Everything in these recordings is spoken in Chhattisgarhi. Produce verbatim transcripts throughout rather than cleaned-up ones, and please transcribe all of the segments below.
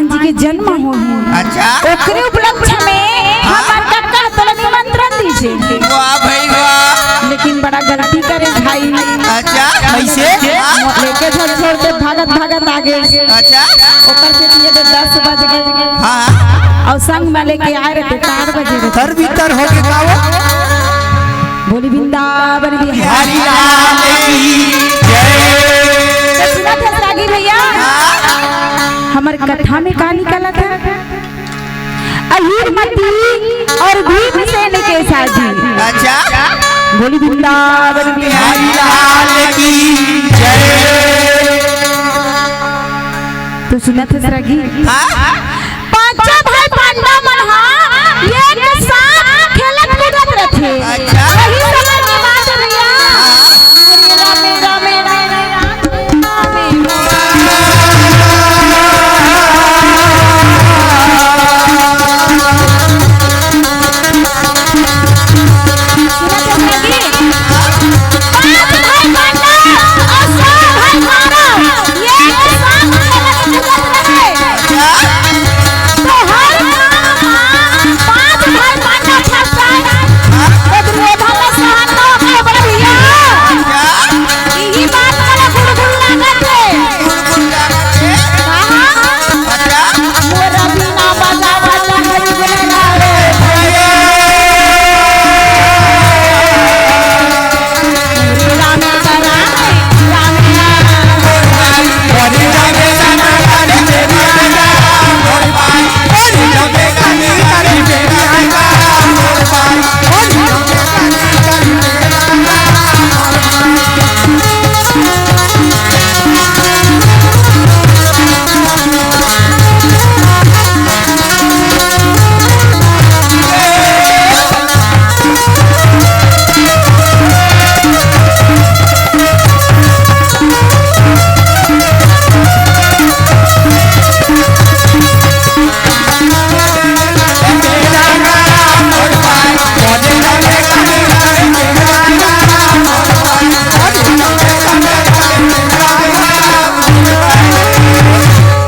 जी के जन्म होही, अच्छा। ओकरे उपलक्ष्य में हमर कक्का तोला निमंत्रण दीजिए। वाह भाई वाह। लेकिन बड़ा गलती करे भाई। अच्छा। कैसे? लेके झक छोड़ के भागत भागत आ गे। अच्छा। ओकर से दिए तो दस बज गे। हाँ। अउ संग में लेके आए रहिते, चार बजे रहिते। तर बितर हो गे का वो? बोली वृंदावन बिहारी। हरि लाल की जय। तो सुनत हस रागी भैया, हमर कथा में का निकलत हे? अहीर मती अउ भीमसेन के शादी। अच्छा। बोली वृंदावन बिहारी। हरि लाल की जय। तो सुनत हस रागी? हाँ? पांचों भाई पांडव मन हा एक साथ खेलत कूदत रथे। अच्छा। वही समय की बात है भैया। रामे, रामे, रामे, रामे। सुनत हस रागी? पांच भाई पांडव अउ सौ भाई कौरव एक साथ खेलत कूदत रहे। तो हर काम मा पांच भाई पांडव फंस जाए, तो दुर्योधन ला सहन न होय, बोले भैया, इही बात मोला गुड़गुड़ लागत हे। कहाँ? मोर बिना बजा बजा हरि गुण गावे।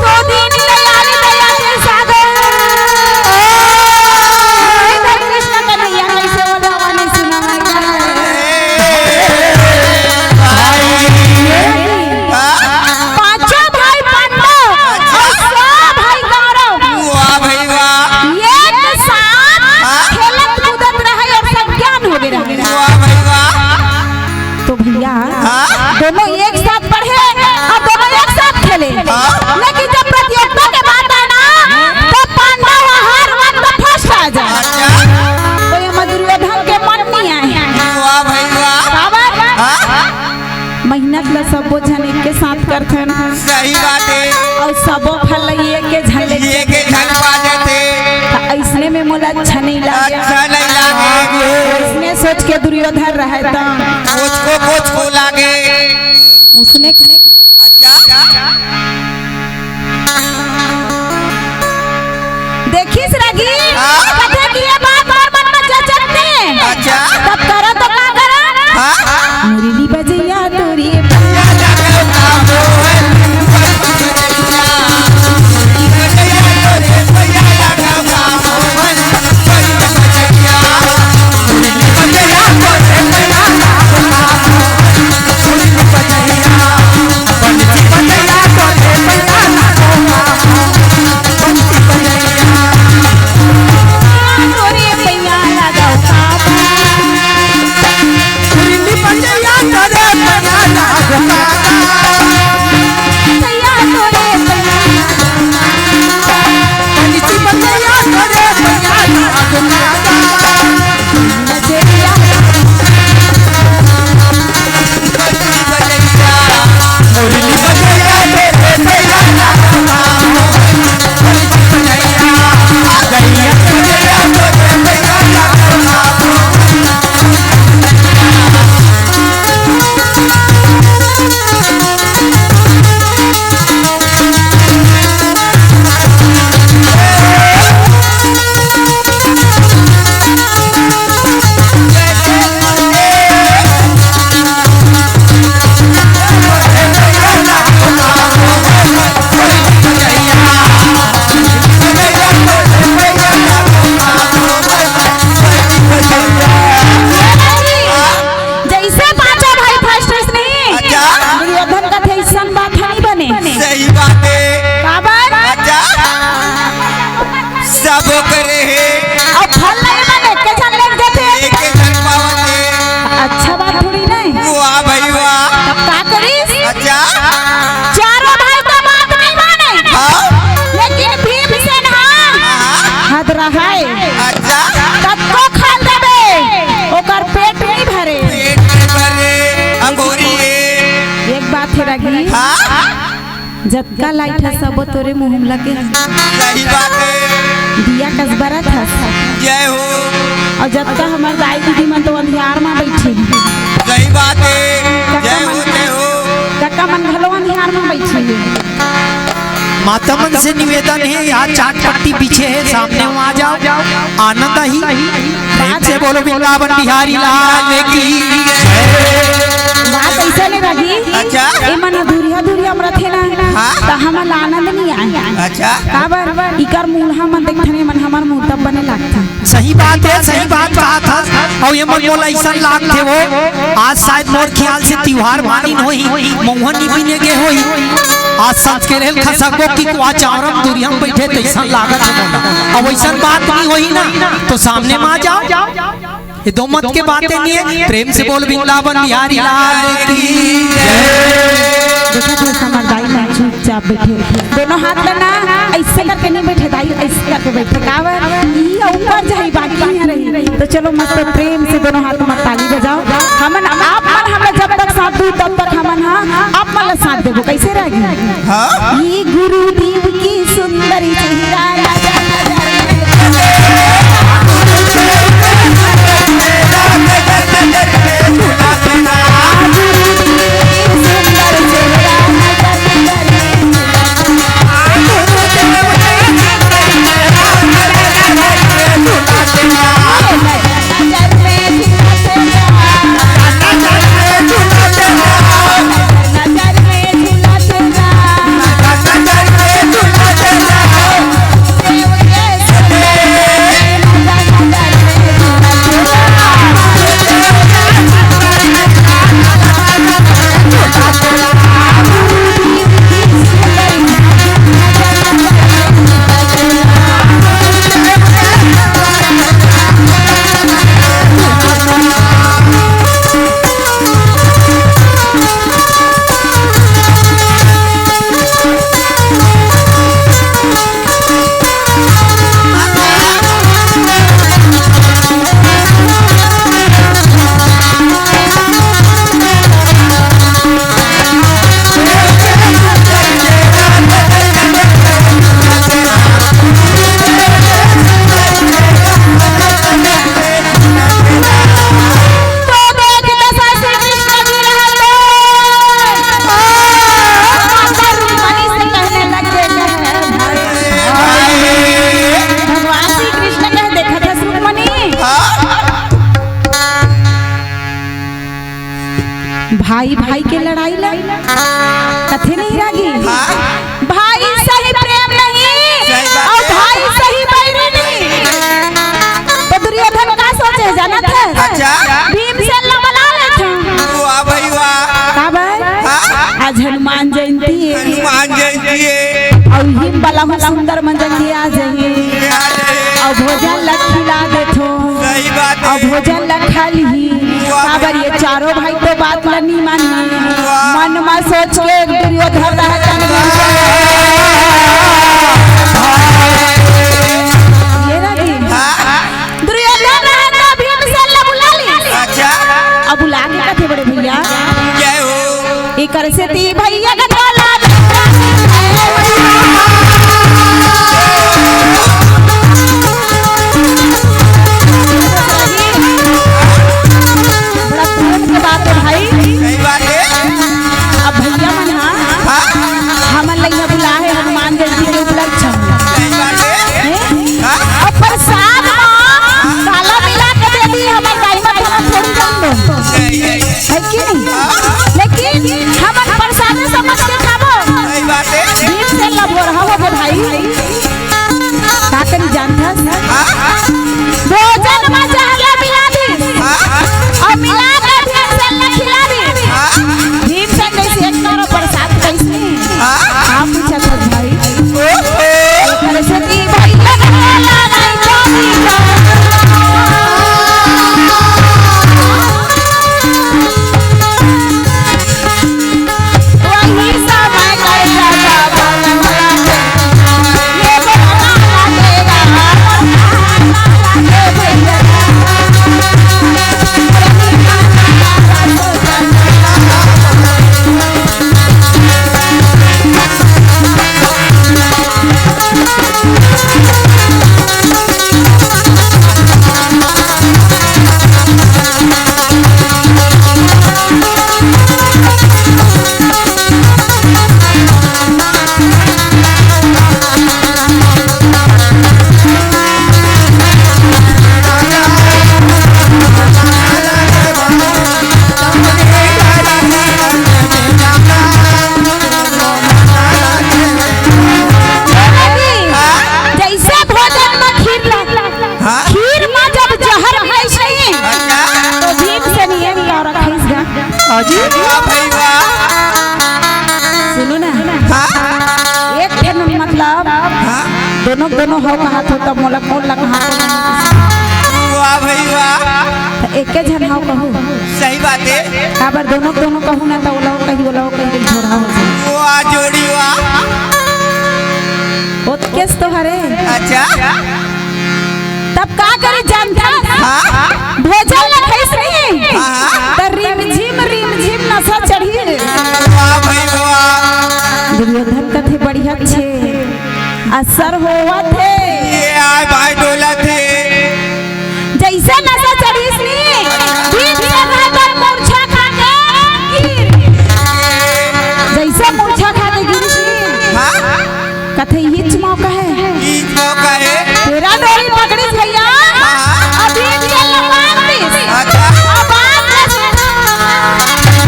तो दीन दयाल दया के सागर। हे कृष्ण कन्हैया, कैसे वो जवानी सुना है? पांचों भाई पांडव अउ सौ भाई कौरव वाह भाई वाह। एक साथ हाँ? खेलत कूदत रहे अउ सब ज्ञान हो गे रहे। वाह भाई वाह। तो भैया, हाँ? दोनों एक साथ पढ़े अउ दोनों एक साथ खेले। हाँ? लेकिन जब प्रतियोगिता के बात आय ना, तो पांडव हार मान तो फर्स्ट आ जाए। अच्छा। तो ये दुर्योधन के मन नहीं आए। वाह भाई वाह। काबर? हाँ? मेहनत ला सबो झन एक के साथ करथन। सही बात हे। अउ सबो फल ला एक के झन ले ये के झन पा जाथे। त अइसने में मोला अच्छा नहीं लागे। अच्छा नहीं लागे। अइसने सोच के दुर्योधन रहे त कुछ को कुछ को लागे। उसने अच्छा। देखिस रागी, हाँ? कथे कि ये बात मोर मन में जचत नहीं। अच्छा। तब करो तो का करो? हाँ? मुरली बजैया तोरी रहय, अच्छा। कतको खा लेबे, ओकर पेट नइ भरे। पेट नइ भरे, अंगोरी ए। एक बात हे रघी, हाँ? जतका लाइट हे, सबो तोरे मुँह म लगे हे। सही बात हे। दिया कस बरत हस। जय हो। अउ जतका हमर दाई दीदी मन तो अंधियार म बइठे हे। सही बात हे। जय हो, जय हो। कका मन घलो अंधियार म बइठे हे। माता मन से निवेदन हे, यहाँ चाट पट्टी बिछे हे, सामने म आ जाव, आनंद आही। प्रेम से बोलो वृंदावन बिहारी लाल की जय। बात अइसे नइ रघी। अच्छा। एमन ह दूरिहा दूरिहा म रथे ना, हाँ। त हमन ला आनंद नइ आय। अच्छा। काबर? इकर मुड़हा मन देखथन, एमन हमर मुड़हा बने लागथे। सही बात हे, सही बात कहत हस। अउ एमन मोला अइसन लागथे वो, आज शायद मोर ख्याल से तिहार मानिन होही, मउहा नइ बिने गे होही। आज सांझ के रेल खसकबो कि कुआ चावरम दूरिहा म बइठे तइसन लागत हे मोला। अब अइसन बात नइ होही ना, तो सामने म आ जाव। ये दो मत के बातें नइ हे। प्रेम से बोल वृंदावन बिहारी लाल की जय। देखत हस हमर दाई मन चुपचाप बइठे, दोनों हाथ ला ना अइसे करके नइ बइठे दाई, अइसे करके बइठे। काबर? ई ऊपर जाही, बाकी इहाँ रही। तो चलो मस्त प्रेम से दोनों हाथ म ताली बजाव। हमन आप मन हमला जब तक साथ दू तब तक हमन ह आप मन ला साथ देबो। कइसे रघी? हाँ। ये गुरुदेव की सुंदर चेहरा नजर नजर में भगवान श्री कृष्ण कहे, देखत हस रुक्मणी? भाई भाई के लड़ाई ला कथे नहीं रागी। हाँ। भाई सही प्रेम नहीं, सही बात अउ है। भाई सही बैरी नहीं। तो दुर्योधन का सोचे हे जानत हस? अच्छा। भीमसेन ला बला लेथे। वाह भाई वाह। काबर? हाँ। आज हनुमान जयंती हे। हनुमान जयंती हे। अउ हिम वाला हूँ सुंदर मन जंगी आ जाही। अउ भोजन ला खिला देथों। सही बात हे। अउ भोजन ला खा लिही। वाह। काबर ये चारों भाई तो बात ला नइ मानही। वाह। मन म सोच के दुर्योधन रहत हे। ये रघी। हाँ। दुर्योधन रहत हे, भीमसेन ला बुला लिस। अच्छा। अब बुला के कथे बड़े भैया। जय हो। एकर सेती भैया के तोला बड़ा प्रेम के बात हे भाई। सही बात हे। अब भैया मन हा, हाँ। हमन ला इहाँ बुलाए हे हनुमान जयंती के उपलक्ष्य में। सही बात हे। हैं? हाँ। अब प्रसाद म काला मिला के दे दी, हमर दाई मन हमन थोड़ी जान दो। सही हे। हे कि नहीं? हाँ। लेकिन हमन प्रसाद समझ के खाबो। सही बात हे। भीमसेन ला भोरहा होबे भाई। का करी जानथस? हाँ। भोजन म जहर ला मिला दी। हाँ। अउ मिला के भीमसेन ला खिला दी। हाँ। भीमसेन जइसे एक करो प्रसाद कइसे? हाँ। का पूछत हस भाई? ओहो। ओकर सेती भैया के तोला नहीं चोरी कर। वही समय कर जाता। जइसे भोजन म खीर ल-, हाँ? खीर म जब जहर मिलइस नहीं, अच्छा। तो भीम से नियम का रखइस गा। अजी? वाह भाई वाह। सुनो ना। हाँ? एक ठन मतलब, हाँ? दोनों, दोनों हव कहात हो, तब मोला कोन ला कहात हो? वाह भाई वाह। त एके झन हव कहू। सही बात हे। काबर दोनों, दोनों कहू ना, त ओला कही, ओला कही, झोरा हो जाए। वाह जोड़ी वाह। ओतकेस तो हरे। अच्छा। तब का करे जानथस? हाँ? भोजन ल खइस नहीं? हाँ। त रिमझिम, रिमझिम नसा चढ़ी। वाह भाई वाह। दुर्योधन कथे बढ़िया छे। असर होवत हे। ये आय भाई डोलत हे। जइसे नसा चढ़िस नी, बीच से रहकर मूर्छा खा के गिर। जइसे मूर्छा खा के गिरिस नी, हाँ? कथे इहीच मौका हे। इहीच मौका हे। तेरा डोरी पकड़िस भइया, हाँ। अभी के लपाट दिस। अच्छा। अब बात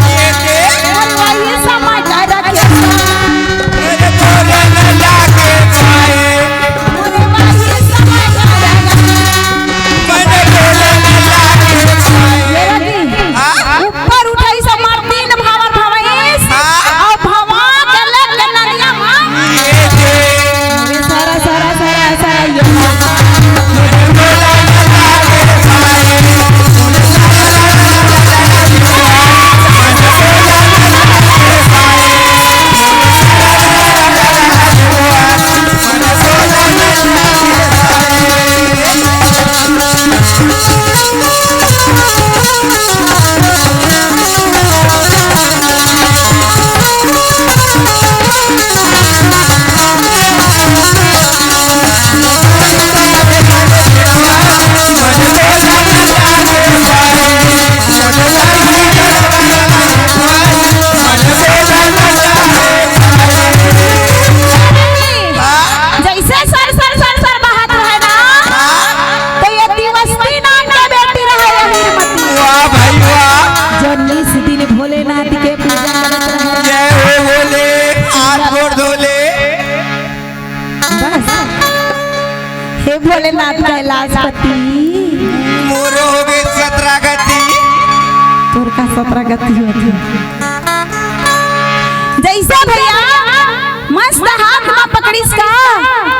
ये के? अरे वही समय का रखे। अरे बोले न लागे भाई। अरे वही समय का रखे। मन बोले न लागे भाई। ये रखी। हाँ? ऊपर उठाइस अउ तीन भावर भवाइस। हाँ। अउ भवा के लेके नदिया मा। ये के? अरे सारा, सारा, सारा, सारा ये। जइसे सर, सर, सर, सर बहत रहे ना, तो ये दिवस्ती नाम के बेटी रहे, ये हीरमती। वाह भाई वाह। जो निस दिन भोलेनाथ के पूजा करत रहे। जय हो भोले, हाथ गोड़ धोले। बस। हे भोलेनाथ कैलाशपति। मोरो हो गए सतरा गति। तोर का सतरा गति होथे? जइसे भइया मस्त हाथ म पकड़िस का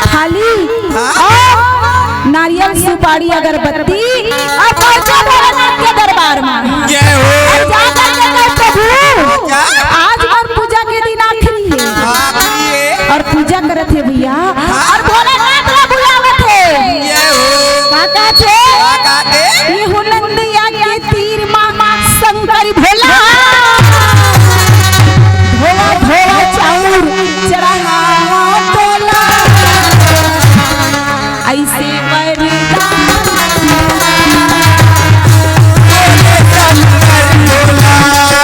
थाली हाँ। अउ नारियल, सुपारी, अगरबत्ती अउ पहुंचा भोलेनाथ के दरबार म। जय हो। अउ जा करके कहे, "प्रभु, क्या? आज मोर पूजा के दिन आखिरी हे।" आखिरी हे। अउ पूजा करत हे भइया, हाँ। अउ भोलेनाथ ला बुलावत हे। जय हो। का कहत हे? का कहत हे? ये हो नंदिया के तीर मा शंकर भोला। धोवा धोवा चाउर चढ़ावा तोला। अइसे वरदान शंकर भोला।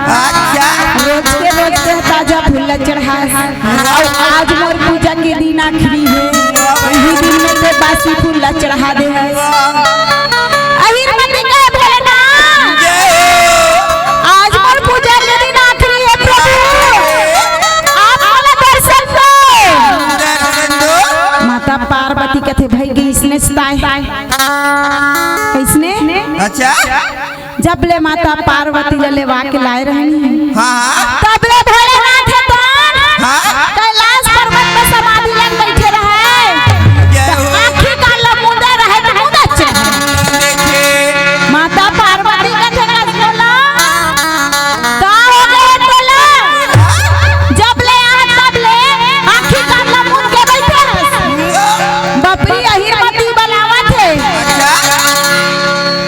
अच्छा। रोज के रोज के ताजा फूल ला चढ़ास। अउ आज मोर पूजा के दिन आखिरी हे, इही दिन में ते बासी फूल ला चढ़ा दे हस। अहिर मती कहे भोलेनाथ, जय हो। आज मोर पूजा के दिन आखिरी हे प्रभु, आप मोला दर्शन दो। दर्शन दो। माता पार्वती कथे, "भई गइसने सताय।" कइसने? अच्छा। जब ले माता पार्वती ल लेवा के लाय रहनी, हाँ, हाँ। तब ले भोलेनाथ हे तोर हाँ। कैलाश पर्वत में समाधि लग बइठे रहय। जय हो। आँखी कान ल मूंदे रहय त मूंदच रहय। देखे। माता पार्वती कथे, "कस बोला? का हो गे तोला? जब ले आए तब ले आँखी कान ल मूंद के बइठे हस।" बपरी अहिर मती बलावत हे। अच्छा।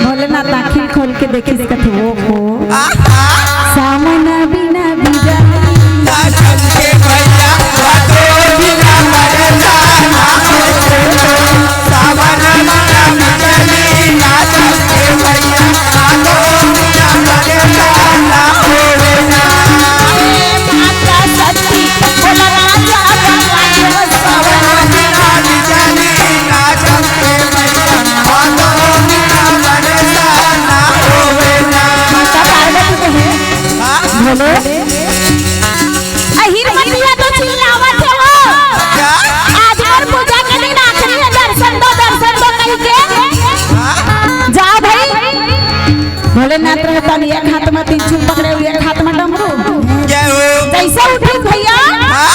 भोलेनाथ आँखी खोल के देखिस कथे, "ओहो, आहा। सावन बिना बिजली।" सावन बिना बिजली, ना चमके भैया, सावन बिना बिजली, ना होवे ना। ए माता सती, बोला राजा भगवान, सावन बिना बिजली, ना चमके भैया, सावन बिना बिजली, ना होवे ना। माता पार्वती कहे, हाँ? भोले, अहिर मतिया तो चिल्लावत हे वो। क्या? आज मोर पूजा के दिन आखिरी हे, दर्शन दो, दर्शन दो कहि के। हाँ? जा भई। भोलेनाथ रहतन एक हाथ में त्रिशूल पकड़े हुए, एक हाथ में डमरू। जय हो। जइसे उठिस भैया, हाँ?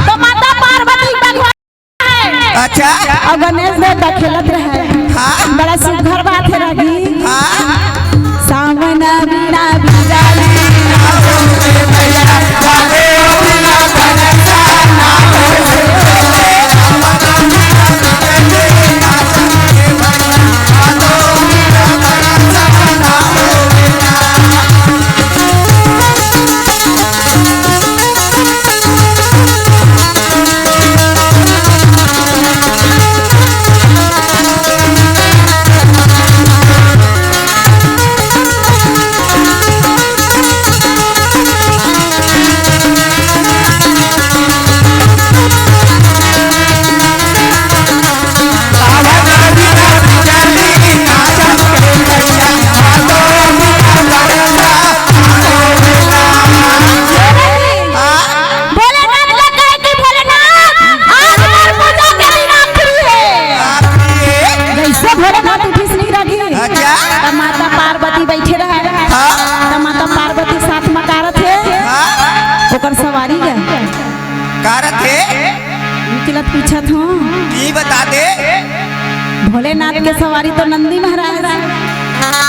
तो माता पार्वती भगवान अच्छा। अउ गणेश देवता खेलत रहय। हाँ। बड़ा सुघर बात हे रागी। हाँ। सावन बिना बिजली। भोलेनाथ ला कहे कि भोलेनाथ, आज मोर पूजा के दिन आखिरी हे। आखिरी हे। जइसे भोलेनाथ उठिस नहीं रही, अच्छा। त माता पार्वती बइठे रहय। हाँ। त माता पार्वती साथ में कारत हे। हाँ। ओकर सवारी हे। कारत हे। निकलत पूछत हूँ। ई बता दे। भोलेनाथ के सवारी तो नंदी महाराज,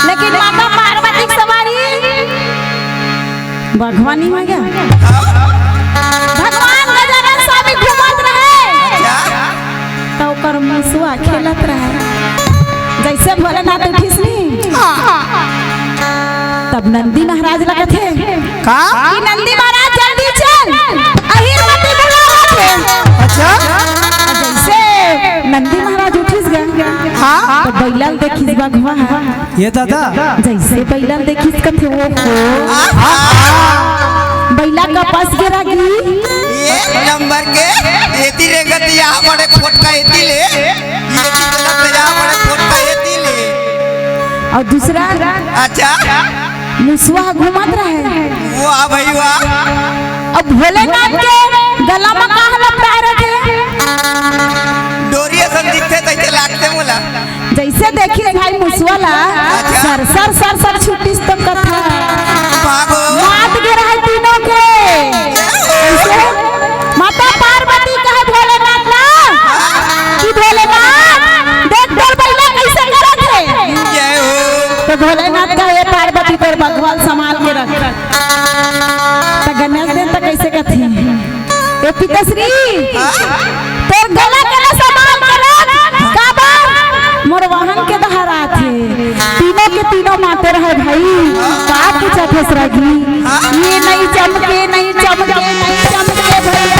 लेकिन माता पार्वती के सवारी बघवा नइ हो गे। भगवान गजानन स्वामी घूमत रहय, अच्छा। त ओकर मुसवा खेलत रहय। जइसे भोलेनाथ उठिस नी, तब नंदी महाराज ला कथे, का? कि नंदी महाराज जल्दी चल, अहिर मती बुलावत हे। अच्छा। जइसे नंदी महाराज उठिस गा, हाँ। त बइला ल देखिस बघवा। ये दादा। जइसे बइला ल देखिस कथे, "ओहो।" आहा। बइला कपस गे रागी। एक नंबर के, एती रे गतिया बड़े फोटका एती ले, एती गलत ले जा बड़े फोटका एती ले। अउ दूसरा, अच्छा। मुसवा घूमत रहय। वाह भई वाह। अउ भोलेनाथ के गला म का लपटाय रथे? डोरी असन दिखथे तइसे लागथे मोला। जइसे देखिस भाई मुसवा ला, अच्छा। सर, सर, सर, सर छूटिस त कथा। भागो। मात गे रहय तीनों के। जय हो। जइसे माता पार्वती कहे भोलेनाथ ला कि भोलेनाथ, देख तोर बइला कइसे करत हे। जय हो। त भोलेनाथ कहे, "ए पार्वती, तोर बघवा ल संभाल के रख।" त गणेश देवता कइसे कथे? ए पिताश्री, तोर गला के ना संभाल के रख, काबर? मोर वाहन के दहार आथे। तीनों के तीनों माते रहय भाई, का पूछत हस रागी? ये नहीं चमके, नहीं चमके, नहीं चमके भैया।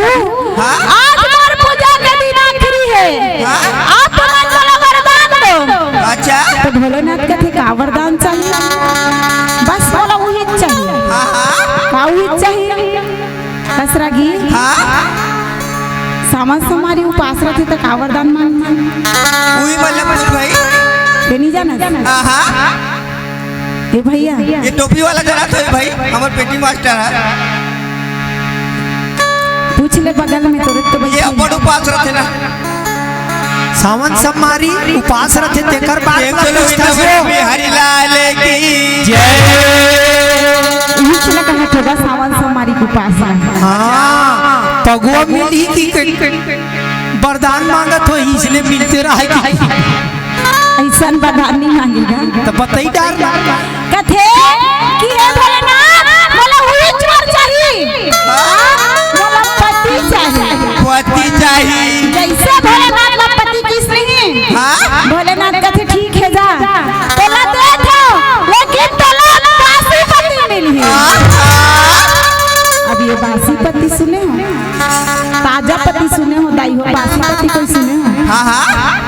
हाँ? आज मोर पूजा के दिन आखिरी हे। हाँ? आप तुमन मोला वरदान दो। अच्छा। तो भोलेनाथ कथे, "का वरदान चाही?" बस मोला उही चाही। हाँ, हाँ। का उही चाही? कस रागी। हाँ? सावन सोमवारी उपास रथे त का वरदान मांगथे? उही मतलब कुछ भाई। ते नहीं जाना? हाँ, हाँ। ए भैया। ये टोपी वाला जना तो है भाई, हमर पीटी मास्टर है। पूछ ले बगल में तोरे तो ये बइठे। अपन उपास रथे ना। सावन सोमवारी उपास रथे, तेकर बाद एक ला चलो पूछता विनोद से। बिहारी लाल की जय। यही चला कहा थोड़ा सावन सोमवारी के उपास है। हाँ, पगुआ मिली की के-, वरदान मांगत हो, इसलिए मिलते रहे की। ऐसन वरदान नहीं मांगेगा। तो बताई डार ना। कथे कि हे भोलेनाथ, मोला उही चोर चाही। हाँ? मोला पति चाही। पति चाही। जैसे भोलेनाथ ला पति किस नहीं। हाँ? भोलेनाथ कथे, "ठीक है, जा। तोला देत हो, लेकिन तोला बासी पति मिलही।" हाँ, हाँ। अब ये बासी पति सुने हो? ताजा पति सुने हो, दाई हो, बासी पति कोई सुने हो? हाँ, हाँ।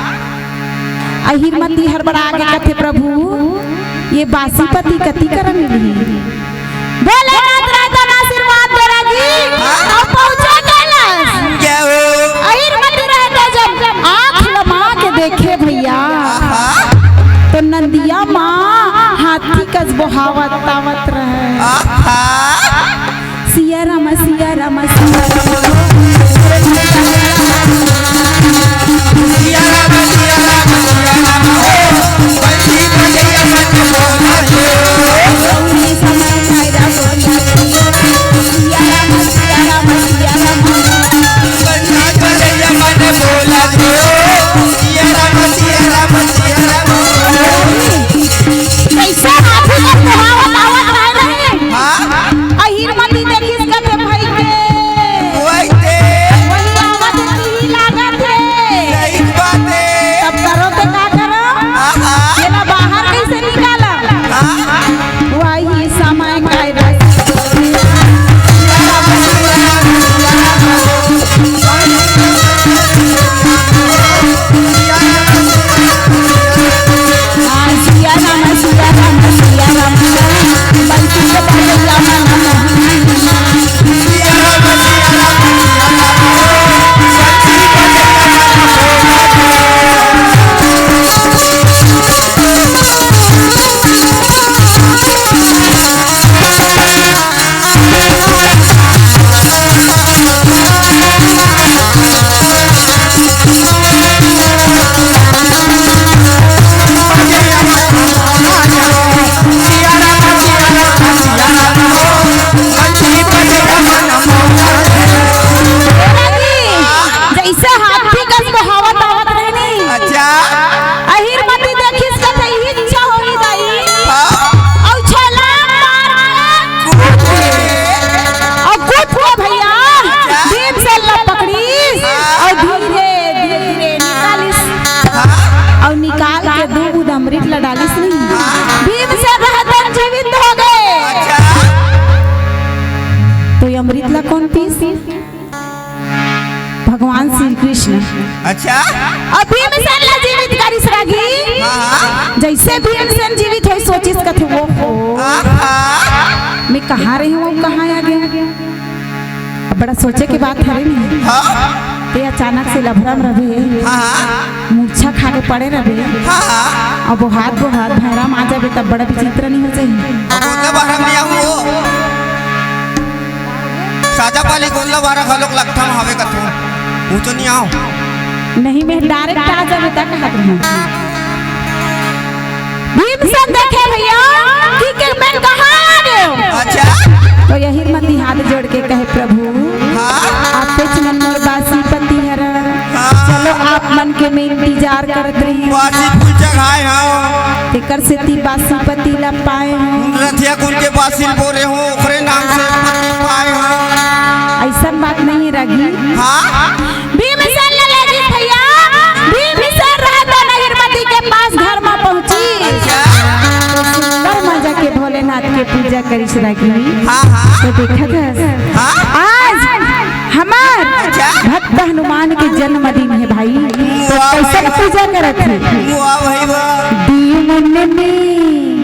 अहिरमती हड़बड़ा के कथे, "प्रभु, ये बासी पति कति करा मिलही?" भोलेनाथ रायदान आशीर्वाद दे रागी, हाँ? अउ पहुंचे कैलाश। क्या हो? अहिरमती रहता जब आँख लमा के देखे भैया, हाँ? तो नंदिया माँ हाथी कस बोहावत तावत रहे। आहा। सिया राम, सिया राम, सिया राम। कैसे हाथी का सुहावत आवत रहे नहीं? हाँ? अहिर मती देखिस कथे भाई के। वही ते। वही आवत हे, वही लागत हे। सही बात हे। तब करो ते का करो? हाँ, हाँ। एला बाहर कैसे निकाला? हाँ। वही समय कायदा। जैसे हाथी कस बहावत आवत रहे नहीं। अच्छा। अहिर मती देखिस कथे इच्छा होई दाई। हाँ। अउ छलांग मार के कूद के। अउ कूद के भैया, अच्छा। भीमसेन ला पकड़िस, हाँ। अउ धीरे, धीरे निकालिस। हाँ। अउ निकाल के दू बूंद अमृत ला डालिस नहीं। हाँ। भीमसेन रहतन जीवित हो गए। अच्छा। तो ये अमृत ला कौन पीस? भगवान श्री कृष्ण। अच्छा। अउ भीमसेन ला जीवित करिस रागी। हाँ, हाँ। जैसे भीमसेन जीवित होइस सोचिस कथे, "ओहो, हाँ, हाँ। मैं कहाँ रहे हूँ, कहाँ आ गया?" अब बड़ा सोचे के बात हरे नहीं। हाँ। ते अचानक से लभरम रहे, हाँ, हाँ। मूर्छा खा के पड़े रहे। हाँ, हाँ। अब वो हाथ, वो हाथ भैराम आ जाबे तब बड़ा विचित्र नहीं हो जाही। अब वो तो बाहर नहीं आऊँ वो। साजा पाली गोल्ला बारा घलोक लकठा म हावे कथों। वो तो नहीं आओ। नहीं, मैं direct आ जाबे ता कहत रहूं। भीमसेन देखे भैया कि, कि मैं कहाँ आ गयो। अच्छा। तो अहिर मती हाथ जोड़ के कहे, "प्रभु, हाँ। आप तो चलन मोर बासी पति हरा। हाँ। चलो आप मन के मैं इंतजार करत रही।" बासी फूल चढ़ाए हंव। तेकर सेती बासी पति ला पाए हंव। रथिया कुन के बासी बोरे हो, ओकरे नाम से पति पाए हंव। ऐसन बात नहीं हे रागी। हाँ। भीमसेन ला ले जी भैया, भीमसेन रहतन अहिर मती के पास घर मा पहुंचिस। अच्छा। तो सुंदर मजा के भोलेनाथ के पूजा करिस रागी। हाँ, हाँ। तो देखत हस। हाँ। आज हमर पूजा करत हे। वाह भाई वाह। दीवन में,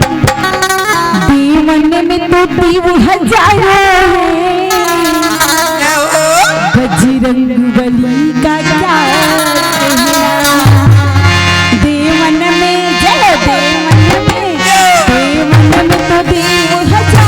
दीवन में तो दीव हजारों हैं। क्या हो? बजरंग बली का क्या कहना। देवन में, जय हो, देवन में, देवन में तो दीव हजारों।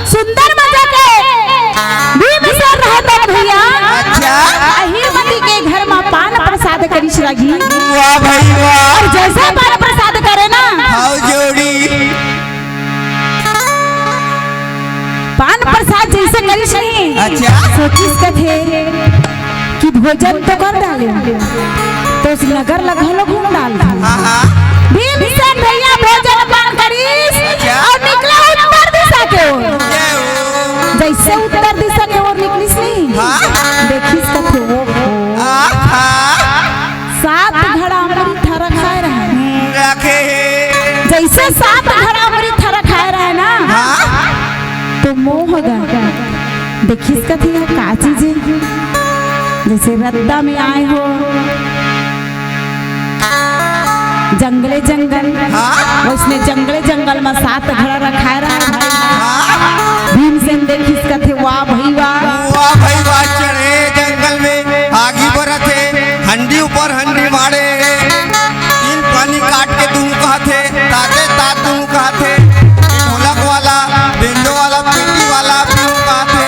सुंदर मजा के भीमसेन रहत भैया। अच्छा। अहीरमती के घर म पान प्रसाद करिस रागी। वाह भाई वाह। अउ जइसे पान प्रसाद करे ना। हाउ जोड़ी। पान प्रसाद जइसे करिस नी। अच्छा। सोचिस कथे कि भोजन तो कर डाले, तो उस नगर ल घलो घूम डाल। हाँ, हाँ। भीमसेन भैया भोजन पान करिस। अच्छा। अउ निकला उत्तर दिशा के ओर। जय हो। जइसे उत्तर दिशा के ओर निकलिस नी, हाँ। देखिस कथे, ओ हो। आहा। सात घड़ा अमृत हरा खाए रहे। रखे हे। जइसे सात घड़ा अमृत हरा खाए रहे ना, हाँ। तो मोह गा। देखिस कथे, ये का चीज हे? जइसे रद्दा में आए हो, जंगले जंगल, हाँ। वइसने जंगले जंगल म सात घड़ा रखाए रहे। हाँ। भीमसेन देखिस कथे, वाह भई वाह। वाह भई वाह, चढ़े जंगल में आगी बरत हे, हंडी ऊपर हंडी माड़े, तीन पानी काट के दूहूं कहत हे, ताते तात दूहूं कहत हे, ढोलक वाला, बेंजो वाला, पेटी वाला पीहूं कहत हे।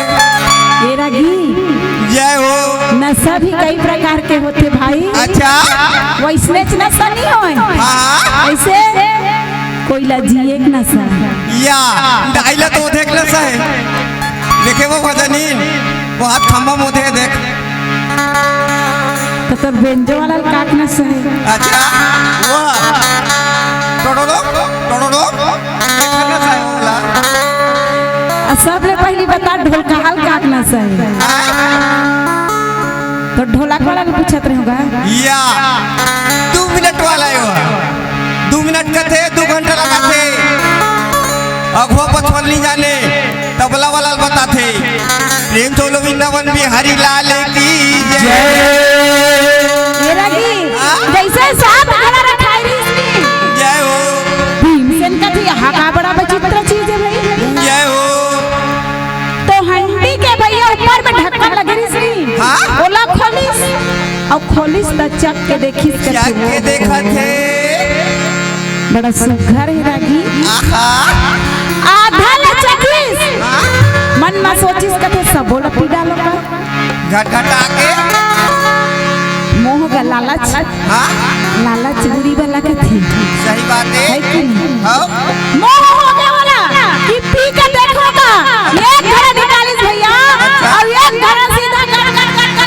ए रागी। जय हो। नशा भी कई प्रकार के होथे भाई। अच्छा। वइसनेच नशा नइ होय। हाँ। अइसे कोई ला जिए के नशा। या, दाई ला तो देख नशा हे। देखे वो भजनी, वो हाथ खंभा मोधे देख। त तोर बेंजो वाला ल का के नशा हे? अच्छा, वो। टोडोडो, टोडोडो। अउ सबले पहिली बता, ढोलकहा ल का के नशा हे? त ढोलक वाला ल पूछत रहेंव गा। या, दू मिनट वाला हे वो। दू मिनट कथे, दू घंटा लगाथे। अघो पछवा ल नइ जाने, तबला वाला ल बताथे। प्रेम से बोलो वृंदावन बिहारी लाल की जय। जय। ए रागी, हाँ? जइसे सात घड़ा रखाए रहिस नी। जय हो। भीमसेन कथे, "एहा का बड़ा विचित्र चीज हे भई।" जय हो। तो हंडी के भैया ऊपर में ढक्कन लगे रहिस नी। हाँ? ओला खोलिस, अउ खोलिस त चक के देखिस कथे, चक के देखत हे। बड़ा सुघर हे रागी। आहा। आधा ल चखिस। हाँ? मन म सोचिस कथे, "सबो ल पी डालो का?" घटघटा के। मोह का लालच। हाँ? लालच बुरी बला कथे। सही बात हे। हे कि नहीं? हाँ। मोह होगे ओला कि पी के देखो का। एक घड़ा निकालिस भैया, अच्छा। अउ एक घड़ा सीधा कर, कर, कर, कर,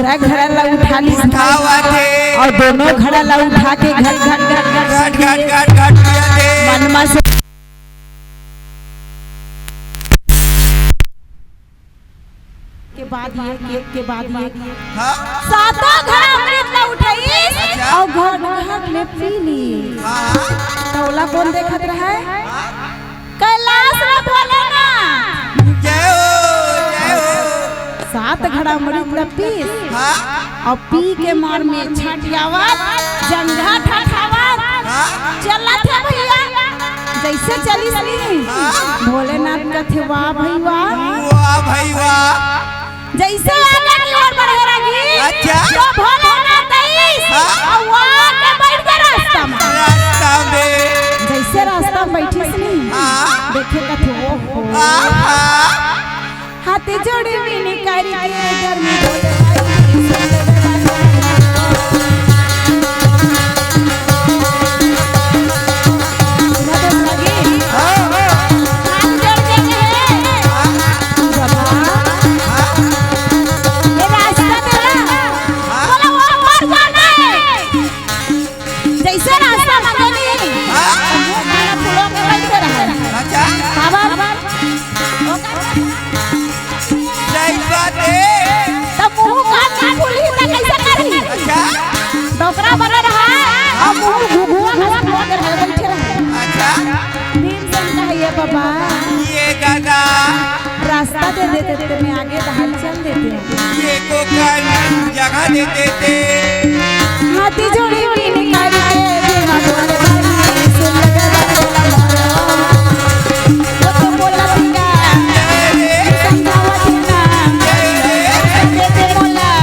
घड़ा ला उठा लिस। उठावत हे। अउ दोनों घड़ा ला उठा के घट, घट, घट, घट, घट, घट, घट, घट किया थे। मनमा से के बाद ये, के, के बाद ये। हाँ? सातों घड़ा अमृत ला उठाइस। अच्छा। अउ घट, घट ले पी लिस। हाँ, हाँ। त ओला कोन देखत रहय? हाँ। कैलाश रे भोलेनाथ। जय हो, जय हो। सात घड़ा अमृत ल पीस। हाँ। अउ पी के मार में छटियावत, जंघा ठठावत, हाँ। चलत हे भइया। जइसे चलिस नी, हाँ। भोलेनाथ कथे, "वाह भई वाह।" वाह भई वाह। जइसे आगे की ओर बढ़े रही, अच्छा। तो भोलेनाथ आइस, हाँ। अउ आके बइठ गे रास्ता में। रास्ता में। जइसे रास्ता में बइठिस नी, हाँ। देखे कथे, ओहो। हाँ, हाँ। हाथ जोड़े विनती करी के घर में बोले भाई, सुन ले बाबा। सुना तो लगे? हाँ, हाँ। हाथ जोड़ के कहे, हाँ। बाबा, हाँ। ये रास्ता तेरा। हाँ। बोला, वो पार जाना है। जइसे रास्ता मांगे नी, हाँ। मुंह कान फुलो के बइठे रहे। अच्छा। काबर? सही बात हे। त मुंह कान नइ फुलही त कइसे करही? अच्छा। डोकरा बने रहे, अउ मुंह घुघुआ कस फुलो के रहे, बइठे रहे। अच्छा। भीमसेन कहे, "ये बाबा।" ये दादा। रास्ता दे देते ते मैं आगे डहर चल देते। एको कन जगह दे देते। हाथ जोड़ी विनती करी के भीमा बोले भाई, सुन ले रे बोला मोरो। वो तो बोला भैया, समझावा देना। दे दे मोला।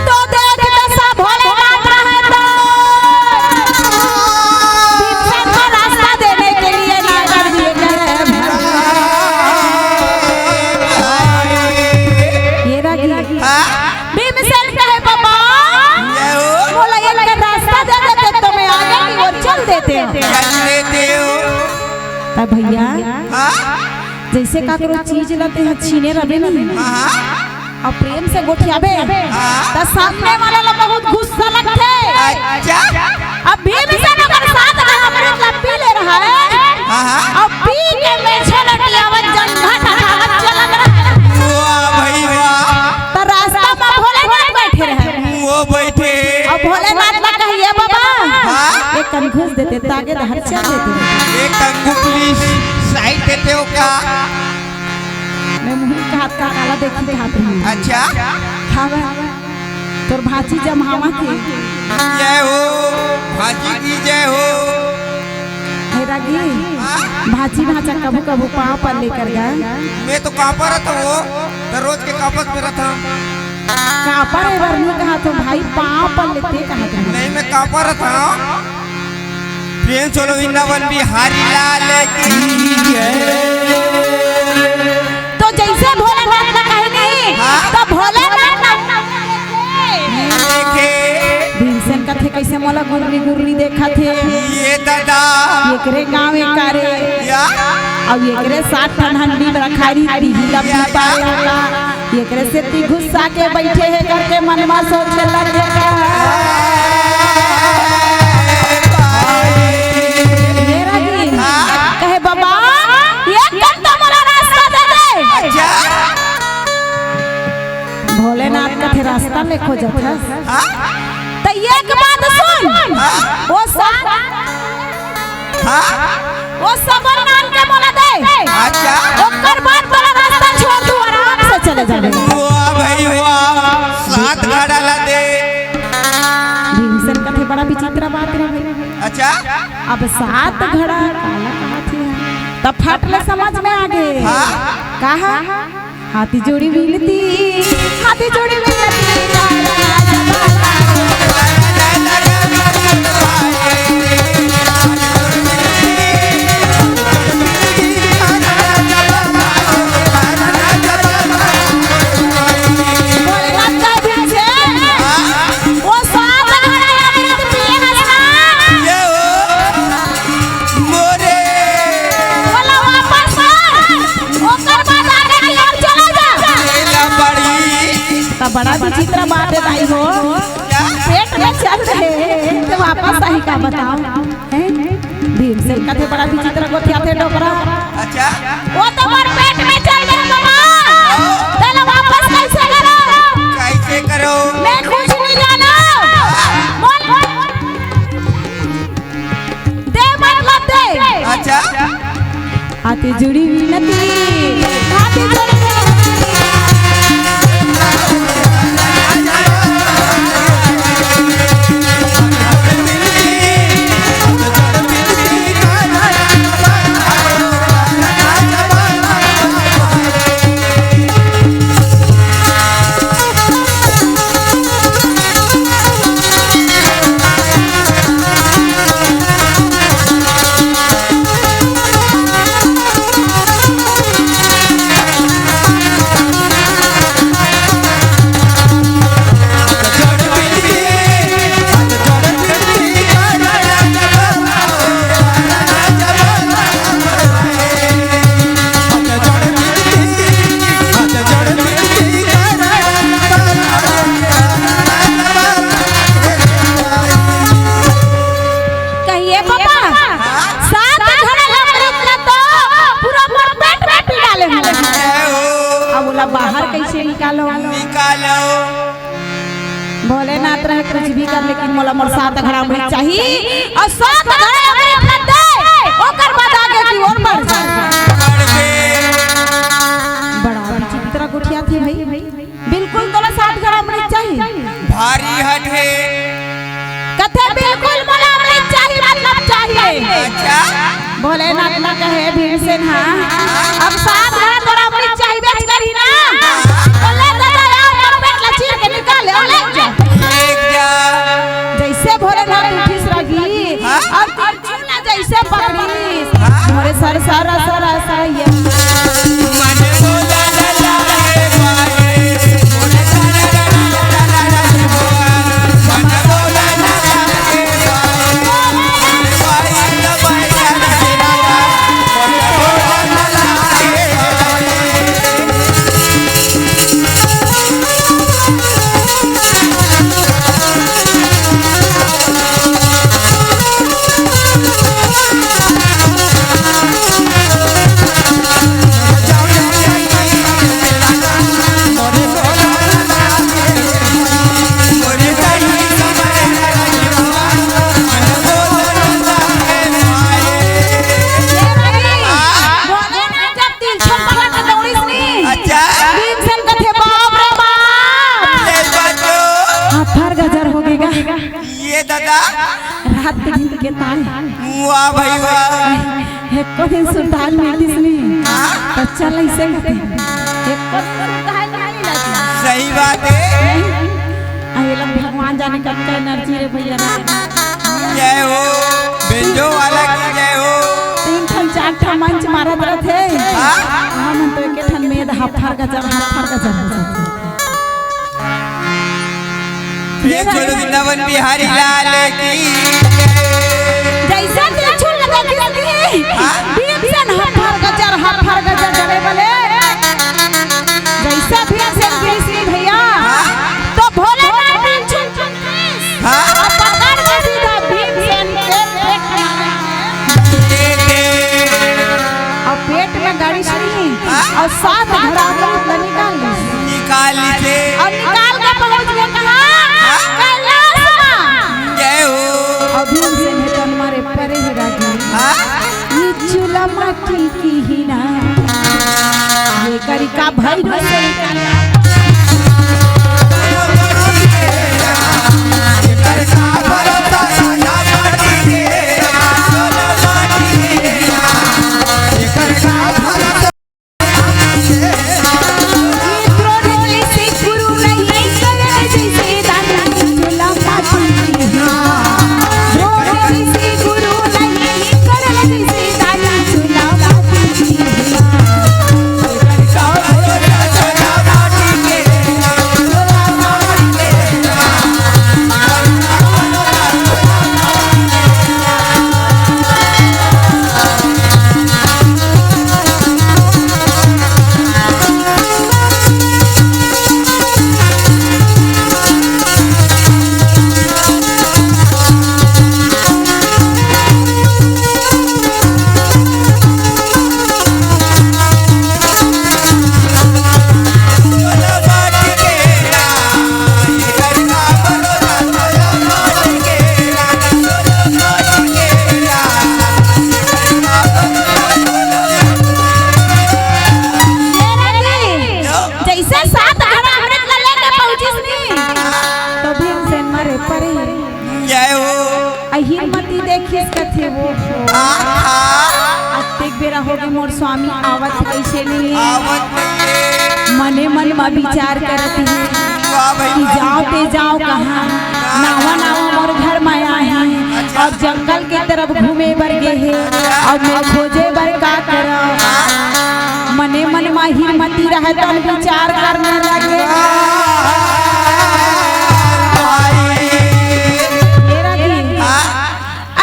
तो देख, दशा भोलेनाथ रहे तो भीमसेन को रास्ता देने के लिए निकल दिए गए। ये रहा कि हाँ? भीमसेन कहे, "बाबा, ये हो? मोला एक रास्ता दे देते तो मैं आगे की ओर चल देते।" चल देते हो। त भैया, हाँ? जइसे काकरो चीज ल तेहा छीने रबे नी, हाँ, हाँ। अउ प्रेम से गोठियाबे, हाँ। त सामने वाला ल बहुत गुस्सा लगथे। अच्छा। अब भीमसेन ओकर साथ में अमृत ल पी ले रहा है। हाँ, हाँ। अउ पी के मेछे लटियावत जंघा ठठावत चलत रहे। वाह भाई वाह। त रास्ता में भोलेनाथ बइठे रहे। वो बइठे। अउ भोलेनाथ ल कहे, "बाबा, हाँ। एक कन घूस देते, त आगे डहर चल देते।" एक कन घूस please, side देते हो का? मैं मुंह के हाथ का काला देखी हाथ में। अच्छा। खावे। तोर भांची जमहावा के। जय हो, भांची की जय हो। हे रागी, हाँ? भांची भांचा कभू कभू पाँव पर लेकर गा। मैं तो कांपा रहता हूँ, तो रोज के कांपत में रहता हूँ। कांपा रहे बर नहीं कहा तो भाई, पाँव पर लेते कहा था। नहीं, मैं कांपा रहता हूँ। प्रेम से बोलो वृंदावन बिहारी लाल की जय। तो जइसे भोलेनाथ ला कहे नी, हाँ। तो भोलेनाथ ला देखे। भीमसेन कथे, "कइसे मोला गुर्री गुर्री देखत हे?" ये दादा। एकरे गाँव एकारे। या। अउ एकरे साथ ठन हंडी रखारी, तिही ला पी पाए ओला। एकरे सेती गुस्सा के बइठे हे करके मन म सोचे लगे। ये रही। कहे, "बाबा, एक कन तो मोला रास्ता दे दे।" अच्छा। भोलेनाथ कथे, "रास्ता में खोजत हस?" हाँ? त एक बात सुन, हाँ? वो सात हाँ? वो सबल नाम के मोला दे। अच्छा। ओकर बाद तोला रास्ता छोड़ दूं, आराम से चले जाबे। वाह भाई वाह, सात घड़ा ला दे। भीमसेन कथे, "बड़ा विचित्र बात रे भाई।" अच्छा। अब सात घड़ा काला कहाथे? त फट ले समझ में आ गे। हाँ। कहा? हाथी जोड़ी विनती, हाथी जोड़ी विनती। बोले, "मत कर दीजिए।" वो सात घड़ा अमृत पिए हस ना। ये हो, मोरे। बोला, "वापस आ।" ओकर बाद आगे की ओर चला जा। एला बड़ी। त बड़ा विचित्र बात हे दाई हो। क्या? पेट में चल रहे, त वापस आही का बताओ? हैं? भीमसेन कथे, "बड़ा विचित्र गोठियाथे डोकरा।" अच्छा। वो तो मोर पेट में चल रहे बाबा। हाँ। तेला वापस कैसे करो? कैसे करो? मैं कुछ नहीं जानो। बोल, बोल। दे मतलब दे। अच्छा। हाथी जोड़ी विनती, हाथी जोड़ी विनती। कहिए पापा, सात घड़ा अमृत ला तो पूरा मोर पेट में पी डाले हूँ। अब ओला बाहर कैसे निकालो? निकालो। भोलेनाथ रहे कुछ भी कर, लेकिन मोला मोर सात घड़ा अमृत चाहिए और सात घड़ा अमृत ला दे, ओकर बाद आगे की ओर बढ़ जा। बड़ा विचित्र गोठियाथे भाई। बिल्कुल तोला सात घड़ा अमृत चाहिए? भारी हट हे। कथे बिल्कुल मोला अमृत चाहिए, मतलब चाहिए। अच्छा। भोलेनाथ ला कहे भीमसेन, हाँ, अब सात घड़ा तोला अमृत चाहिए, बेच कर ही ना। बोले दादा यार, मोर पेट ला चीर के निकाल ले, ले जा। ले जा। जैसे भोलेनाथ उठिस रागी, हाँ? और चूना जैसे पकड़ीस। मोरे सर, सर, सर, सर, ये। अच्छा। भीमसेन कथे, "बाप रे बाप।" ये बात तो। हाथर गजर हो गे गा। ये दादा। रात दिन के ताय। वाह भाई वाह। एको दिन सुरताल मिलतिस नहीं। हाँ? त चल ऐसे कथे। एको दिन सुरताल मिलतिस। सही बात हे। आ, ये लोग भगवान जाने कब का एनर्जी रे भैया रे। जय हो, बेंजो वाला की जय हो। तीन ठन चार ठन मंच मारत रथे। हाँ? हमन तो एके ठन में हफर गजर, हफर गजर हो जाथे। प्रेम से वृंदावन बिहारी लाल की जय। जैसे त्रिशूल लगा के रखी, हाँ? भीमसेन हफर गजर, हफर गजर जले बले। जैसे भीमसेन गिरिश भैया, हाँ? तो भोलेनाथ त्रिशूल हाँ? अब पकड़ के सीधा भीमसेन के पेट में। और पेट में गाड़ी सुनी हाँ? और सात घड़ा अमृत ला निकाल ली। निकाल लीजिए। और निकाल के पहुंच गए कहाँ? हाँ? कैलाश में। जय हो। और भीमसेन हे तन मारे परे ही रागी। हाँ? निचुला माटी की ही ना। का भैरो से जइसे सात घड़ा अमृत ला लेके पहुंचिस नी, तो भीमसेन मरे परे। जय हो। अहिर मती देखिस कथे वो। आहा। अतेक बेरा होगे मोर स्वामी आवत कइसे नहीं। आवत नहीं। मने मन म विचार करत हे वाह भाई कि वाह। जाओ ते जाओ कहाँ, नावा नावा मोर घर म आए हे, अच्छा। अब जंगल के तरफ घूमे बर गे हे, अब मैं खोजे बर का करव? मने मन म अहिर मती रहे त विचार करने लगे। भाई। मेरा दिल हाँ।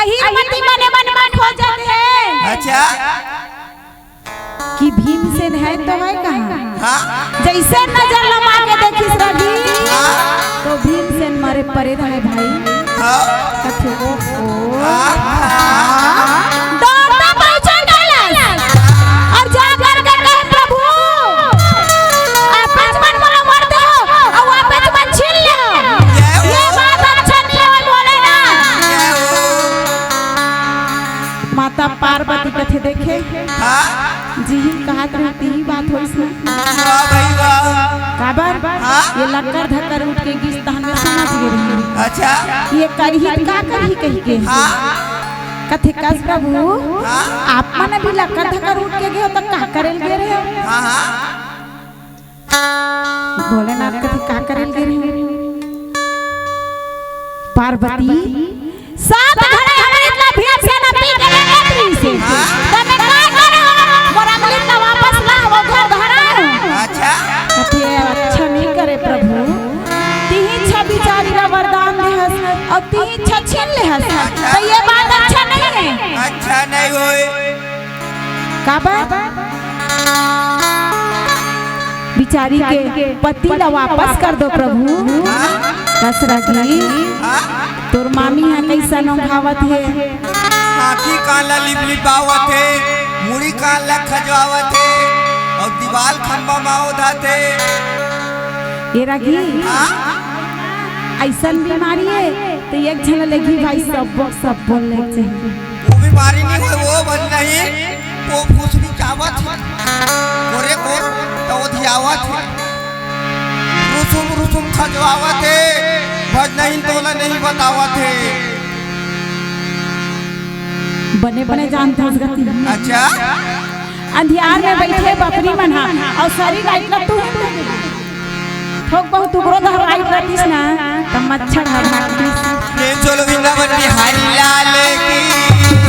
अहिर मती मने मन म खोजत हे। अच्छा। कि भीमसेन हे तो हे कहाँ? हाँ। जइसे नजर लमा के देखिस रवि, हाँ। तो भीमसेन मरे परे रहे भाई। हाँ। कथे, "ओहो।" हाँ। दौड़ता पहुंचा कैलाश अउ जा करके कहे, "प्रभु, आप मन मोला मार दे हो अउ आप मन छीन ले हो। ये बात अच्छा नहीं होय, बोले ना।" माता पार्वती कथे, "देखे।" हाँ। जिही कहत रहे, तिही बात होइस ना। वाह भाई वाह। काबर? हाँ। ये लक्कर धक्कर उठ के गिस तहन में समझ गे रहे। अच्छा। ये करही त का करही कहि के। हाँ। कथे, "कस प्रभु, हाँ। आप मन भी लक्कर धक्कर उठ के गे हो त का करे ल गे रहे हो?" हाँ, हाँ। भोलेनाथ कथे, "का करे ल गे रहे हो?" पार्वती, सात घड़ा अमृत ला भीमसेन पी के लेगत रहिसे। हाँ। त मैं का करहूं? मोर अमृत ला वापस ला, वो घर धरा। अच्छा। कथे, "अच्छा नहीं करे प्रभु, तिही इच्छा बिचारी ला वरदान देहस अउ तिही इच्छा छीन लेहस, अच्छा। त ये बात अच्छा नहीं हे।" अच्छा नहीं होय। काबर? बिचारी के पति ला वापस कर दो प्रभु। हाँ। कस रागी, हाँ। तोर मामी ह कइसन ओंघावत हे? आँखी कान ला लिपलिपावत हे, मुड़ी कान ला खजवावत हे, अउ दीवाल खंभा मा ओधात हे। ए रागी, हाँ? अइसन बीमारी हे, त एक झन ले लेगही भाई, सबो, सबो ले लेना चाहिए। वो बीमारी नहीं होय, वो बन नहीं। वो फुसफुसावत हे, कोरे कोर त ओधियावत हे, रुसुम रुसुम खजवावत हे, भजनहीन तोला नहीं बतावत हे। बने बने जानत हस गति। अच्छा। अंधियार में बइठे बकरी मन हा, अउ सरी लाइट ला तू थोक बहुत उगरो दहराई रहिस ना, त मच्छर ह भागतिस। प्रेम से बोलो वृंदावन बिहारी लाल की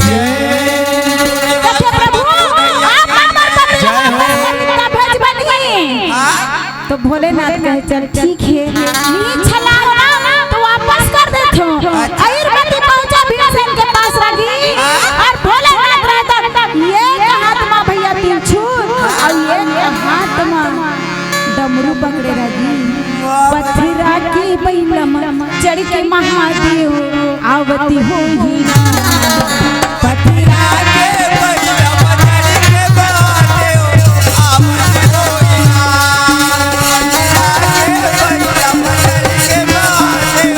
जय। कथे, "प्रभु, आप हमर पति ला वापस कर दे, त भेजबन ही।" हाँ? तो भोलेनाथ कहे, "चल ठीक हे, नी छलाव ना, तो वापस कर देथों।" अच्छा। अहिर मती पहुंचा भीमसेन के पास रागी, हाँ? अउ भोलेनाथ रहता, एक हाथ मा भैया त्रिशूल, अउ एक हाथ मा डमरू पकड़े रागी। पथरा के बइला म चढ़ के महादेव आवत होही। पथरा के बइला म चढ़ के महादेव आवत होही। पथरा के बइला म चढ़ के महादेव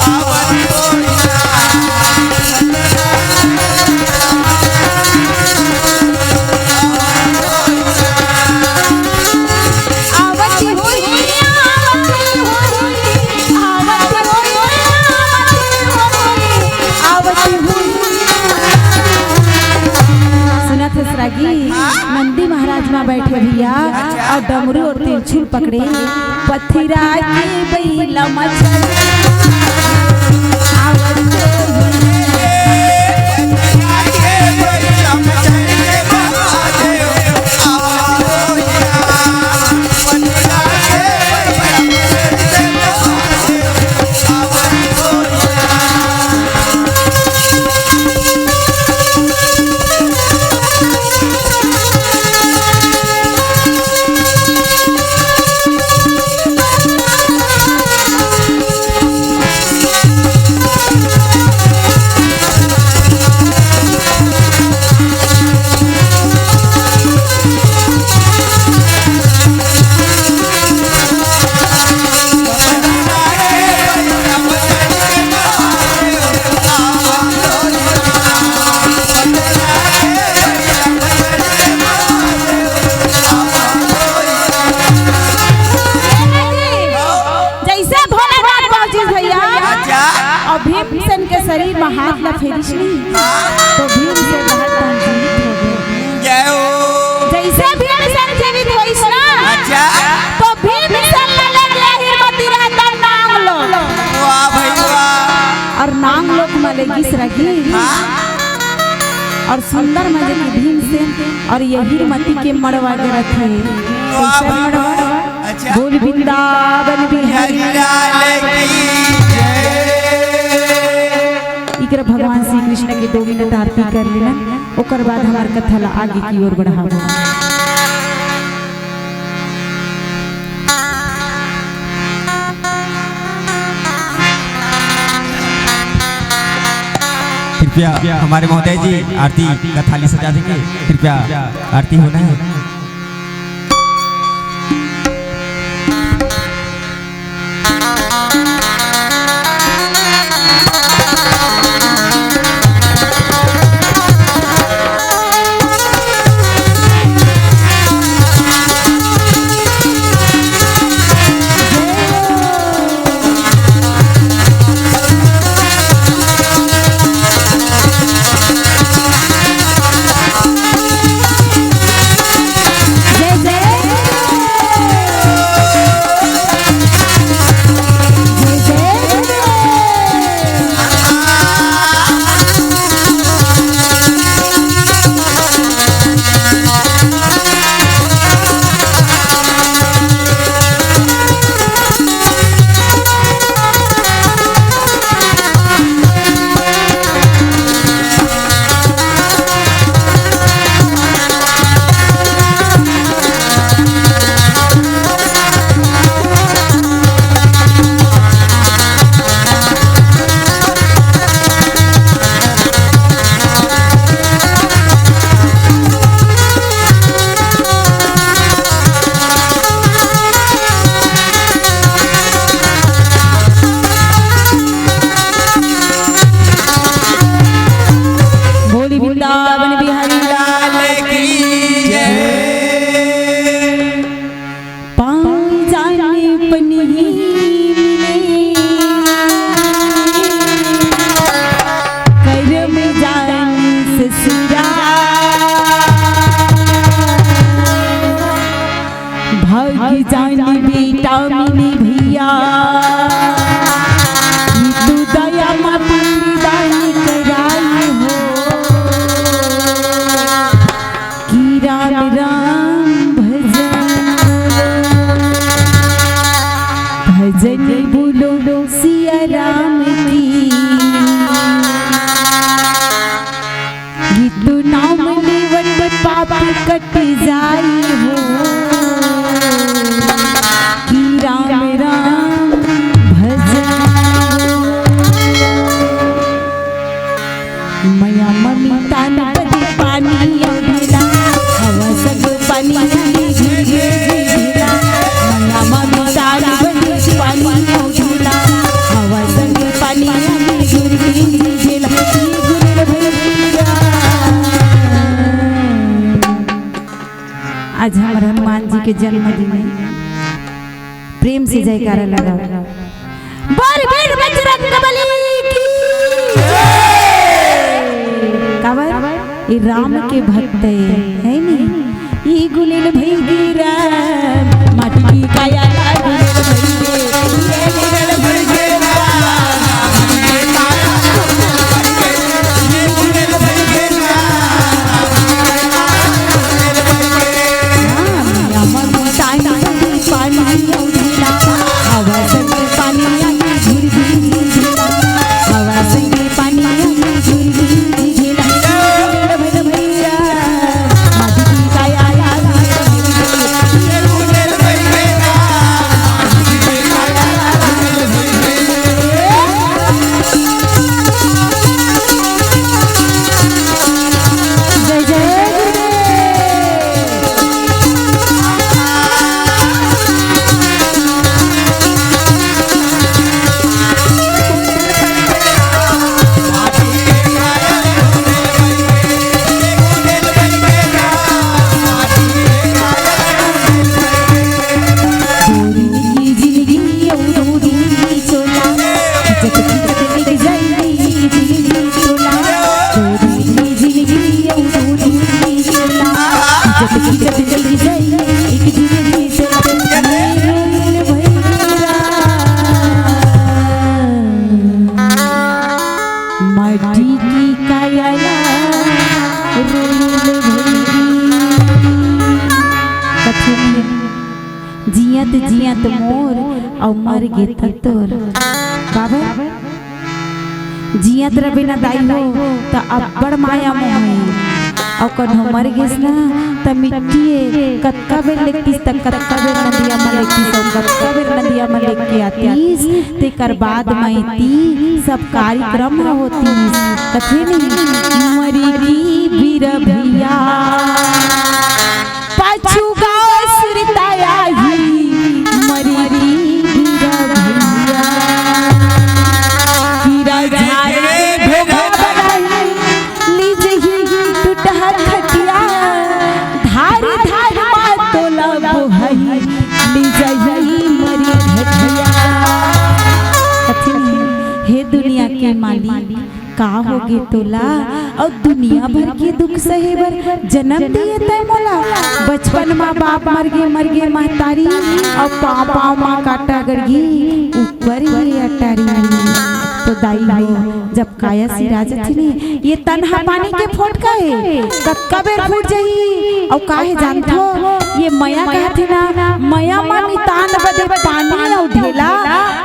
आवत होही। डमरू और त्रिशूल पकड़े, पथरा के बइला म चढ़ आवत हे। जइसे भोलेनाथ बाबूजी भैया अच्छा। अउ भीमसेन के शरीर म हाथ ला फेरिस नहीं, तो भीमसेन बहुत जीवित हो गए। जय हो। जइसे भीमसेन जीवित होइस ना, अच्छा। तो भीमसेन ला लेके आही मती रहता नांगलोक। वाह भाई वाह। अउ नांगलोक म लेगिस रखी। हाँ। अउ सुंदर मजे के भीमसेन अउ अहीर मती के मड़वा के रथे। वाह, कइसे वाह, मड़वा? वाह। अच्छा। बोल वृंदावन बिहारी लाल की जय। इकरा भगवान श्री कृष्ण के दो मिनट आरती कर लेना, ओकर बाद हमर कथा ला आगे की ओर बढ़ाबो। कृपया हमारे महोदय जी आरती का थाली सजा देंगे। कृपया आरती होना है। बोली वृंदावन बिहारी लाल की जय। पाँव जाने पनिही मिले, करम जाने ससुराल। भाग जानी बेटा मिली भैया, तू दया मा पूरी दानी कराई हो। कि राम राम भजन, भजन बोलो सिया राम की। गीत नाम लेवत पाप कट जाई हो, कि राम राम भजन। मया ममी तान बदे पानी अउ ढीला, हवा सब पानी आनी झिरझिर झिलझिला। मया ममी तान बदे पानी अउ ढीला, हवा संग पानी आनी झिरझिर झिलझिला। गुरु भैया। आज हमर हनुमान जी के जन्मदिन हे। प्रेम से जयकारा लगाओ। बोल वीर बजरंग बली की जय। काबर? ये राम के भक्त हे, हे नी? ई गुलेल भई गिरा अउ मर गे त तोर। काबर? जियत रबे ना दाई हो, त अब्बड़ माया मोह हे। अउ कन्हो मर गेस ना, त मिट्टी हे। कतका बेर लेगतिस, त कतका बेर नदिया म लेगतिस, अउ कतका बेर नदिया म लेग के आतिस, तेकर बाद म एती सब कार्यक्रम ह होतिस। कथे नहीं, मरी की बिरभिया, पाछू गाँव सुरताया ही, मरी की बिरभिया। कीरा झारे घोघा बनाई, ली जही टूटहा खटिया, धार धार मा तोला बोहाई, ली जही मरी घटिया। कथे नहीं, हे दुनिया के मालिक, का होगे तोला? अउ दुनिया भर के दुख सहे बर जनम दिए तै मोला। बचपन मा बाप मर गे, मर गे महतारी, अउ पाँव पाँव मा कांटा गड़ गे, ऊपर ये अटारी। तो दाई हो, जब काया सिरा जथे ने, ये तन ह पानी के फोटका हे, कतका बेर फूट जही। अउ काहे जानथो, ये मया कहथे ना, मया मा मितान बदे पानी अउ ढेला,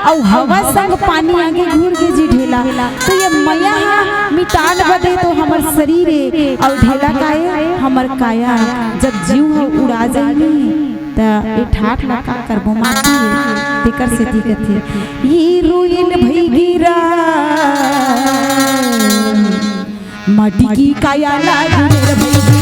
अउ हवा संग पानी आगे घुर गे जी ढेला। तो ये मया ह मितान बदे तो हमर शरीर हे, अउ ढेला का हे, हमर काया। जब जीव ह उड़ा जाही, त ए ठाठ ला का करबो, माटी हे, तेकर सेती कथे, ये रोइन भई गिरा, माटी की काया ला गिरा भई